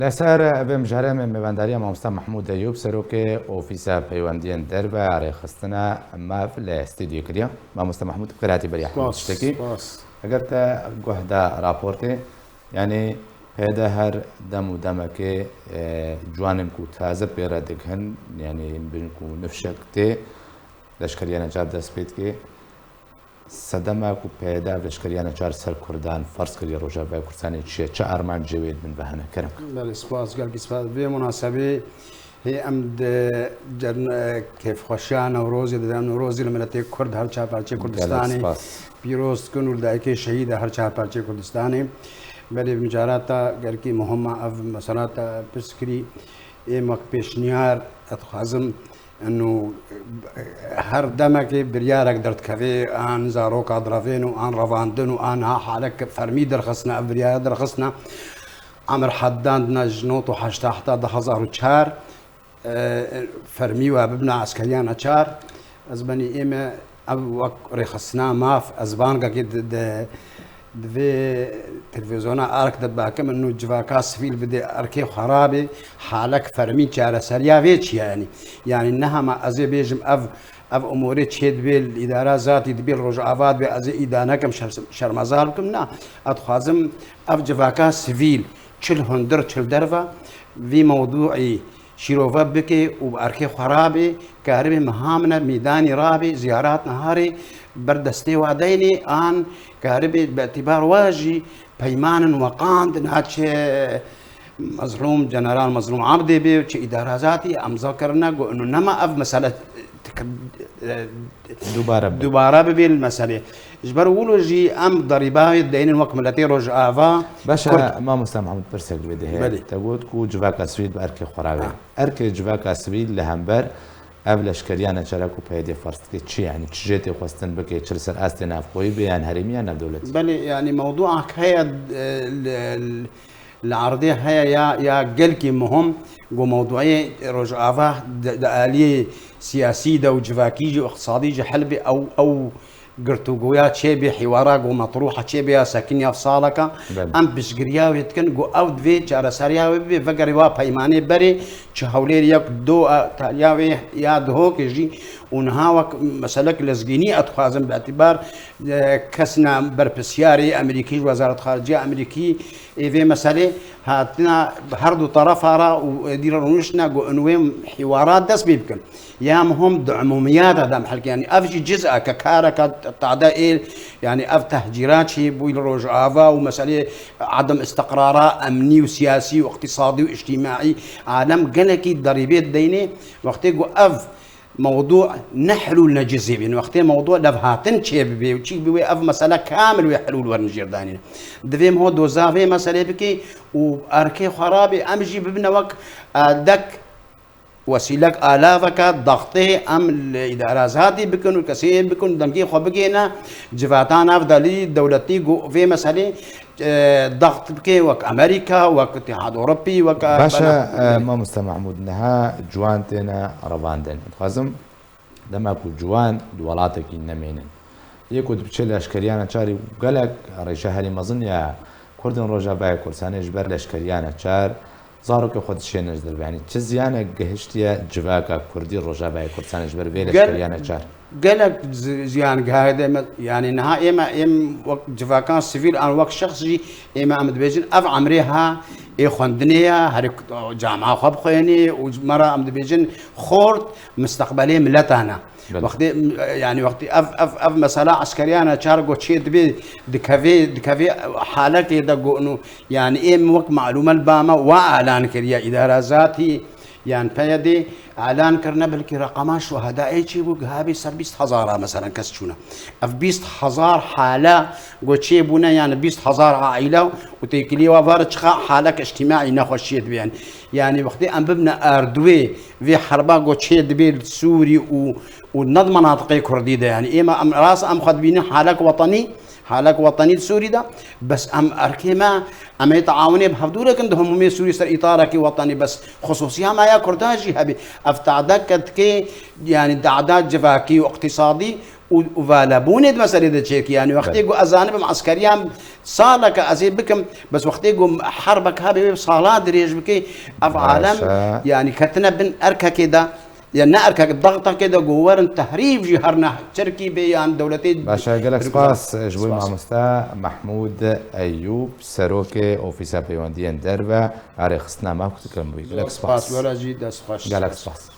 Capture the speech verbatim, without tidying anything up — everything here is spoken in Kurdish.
Li ser vê mijarê me mêvendariya Mamoste Mehmûd Eyûb, serokê Ofîsa Peywendiyên Derve a Rêxistina Mav li stûdyoyê kiriye. Mamoste Mehmûd, bi xêr hatî beriya hemû tiştekî. Spas. Eger te guh da raportê, yanî peyde her dem û demekê, e, ciwanên ku taze pê re digihin, yanî bin ku nifşek tê, leşkeriya neçar dest pê dike. Sedema ku peyda leşkeriya neçar ser Kurdan ferz kiriye Rojavayê Kurdistanê çi ye? Çi armancê wê di bin ve hene? Kerem. Belê, spas, gelkî spas. Vê munasebê hê em di cern-, e, kêfxweşiya Newrozê, di dem Newrozê li miletê Kurd her çar parçeyê Gelek Kurdistanê spas. Pîroz dikin û li dayikê şehîda her çar parçeyê Kurdistanê. Belê, bi mijarata gelkî muhim e ev mesela te pirs kirî. Ê mek pêşniyar, ez dixwazim inu her demekê biryarek derdikevê, an zaroka direvên û an revandin û an ha halek fermî derxistine, ev biryara derxistine. Emir Haddad ne ji nod û heşta heta du hezar û çar, e, fermî we bibine eskeriya neçar. Ez benî ême ev wek rêxistina maf, ez bangekê di, di, di vê televîzyona erk de dibakim, inu civaka sivîl bidê erkê xwe rabê, halek fermî çareseriya vê çi ye yanî? Yanî ne hema ez ê bêjim ev, ev umûrê çê dibê li îdara zatî dibê li Rojava dibê ez ê îda nekim, şer-, şermezar bikim, na. Ez dixwazim ev civaka sivîl çi li hundir çi li derve vî mewdûî şîrove bike û bi erkê xwe rabê, karibê meha min e mîdanî rabê, ziyarat niharê ber destê wa deynê an karibê bi îtîbar wa jî peymanin weqand naçe Mezlûm, General Mezlûm Abdê bê, çi îdara zatî, emza kirine, got, inu nema ev mesele, e, Dubare bibe. Dubare bibe li meselê. Ji ber wilo jî em derîba wê deynin wek miletê Rojava Baş e, Kurd. Mamoste Mehmûd, pirsek wê de heye. Belê. Te got ku civaka sivîl bi erkê xwe re wê. Ha. Erkê civaka sivîl li hember ev leşkeriya neçara ku P Y D ferz dike çi ye? Yanî çi jê tê xwestin bike, çi li ser astê navxweyî be, yan herêmî, yan navdewletî? Belê, yanî mewdûak heye, e, li, li erdê heye ya, ya gelkî muhim, ku mewdûyê Rojava di, di aliyê siyasî de û civakî jî û iqtisadî jî hel bê ew, ew girtûgoya çêbê, hîwara ku metrûha çêbê ya sekinî ev saleka, Belê. Em piştgiriya wê dikin ku ew divê çareseriya wê bibe, vegerê wa peymanê berê, çi Hewlêrê yek do, e, taliya wê ya Dihokê jî û niha wek meselek lezgînî ez dixwazim bi îtîbar, e, kes ne berpirsiyarê Amerîkî ji Wezaret Xariciya Amerîkî ê vê meselê hatina her du terefa re û êdî re rûniştine ku in wê hîwara dest pê bikin. Ya muhim di umûmiyata de em helke, yanî ev jî ciz'eke kareke tade ê, yanî ev tehcîra çêbûyî li Rojava û meselê edem istiqrara emnî û siyasî û iqtisadî û îctîmaî alem gelekî derîbê dideynê, wextê ku ev mewdû ne hilûl ne ciz'ê bîn, wextê mewdû levhatin çêbibe û çî bibe ev mesele kamil wê hilûl werin jêrdanîn. Divê em ho doza vê meselê bike û erkê xwe rabê em jî bibine wek, e, dek Wesîlek alaveke daxtê em li îdara zatî bikin û kesê bikin dengê xwe bigêne civata navdelî dewletî ku vê meselê, e, daxt bike wek Amerîka, wek Îtîhad Ewropî, wek Baş e, Bela- e, Mamoste Mehmûd, niha ciwan têne revandin. Dixwazim dema ku ciwan di welatekî nemênin. Yê ku dibiçe leşkeriya neçarî gelek rêşa herî mezin ya Kurdên Rojavayê Kurdistanê ji ber leşkeriya neçar zarokê xwe dişêne ji derve. Yanî çi ziyanek gihiştiye civaka Kurdî Rojavayê Kurdistanê ji ber vê Gel- leşkeriya neçar? Gelek zi-, ziyan gihayde me, yanî niha ême, êm wek civakan sivîl an wek şexs jî ême em dibêjin ev emrê ha ê xwendinê ya, herî cama xwe bixwênê û me re em dibêjin xort mistaqbelê mileta ne. Belê. Wextê, yanî wextê ev, ev, ev mesela eskeriyane çar go çê dibê dikevê, dikevê halekê de go inu, yanî êm wek malûme li ba me wa alan kiriye îdara zatî, yan P Y D alan kirine, belkî reqema şuhedayê çê bû, giha bê ser bîst hezara, meselen kes çûne. Ev bîst hezar hale go çê bûne, yanî bîst hezar aîle û têkilî wa var çiqa halek îctîmaî nexweşiyê dibe, yanî. Yanî wextê em bibine erdwê vê herba go çê dibê li Sûrî û, û ne di menatiqê Kurdî de, yanî êma em rast em xwe dibînin halek wetenî, halek wetenî li Sûrî de, bes em erkê me, em ê teawunê bi hevdû rekin di hemûmê Sûrî ser îtarekî wetenî, bes xisûsiya me ya Kurdan jî hebî. Ev tadek ke dikê, yanî dada civakî û iqtîsadî, û, û valebûnê di meselê de çêkî. Yanî wextê ku ez zanibim eskeriyan saleke ez ê bikim, bes wextê ku herbek habe wê sala dirêj bike, ev alem, yanî ketine bin erkekê de, ya ne erkek, dextekê de ku werin tehrîf jî her ne Tirkî bê yan dewletê. Baş e, gelek spas ji bo mamoste Mehmûd Eyûb, serokê Ofîsa Peywendiyên Derve, a rêxistina me ku dikirin bûyî. Gelek spas. Were jî dest xweş. Gelek spas.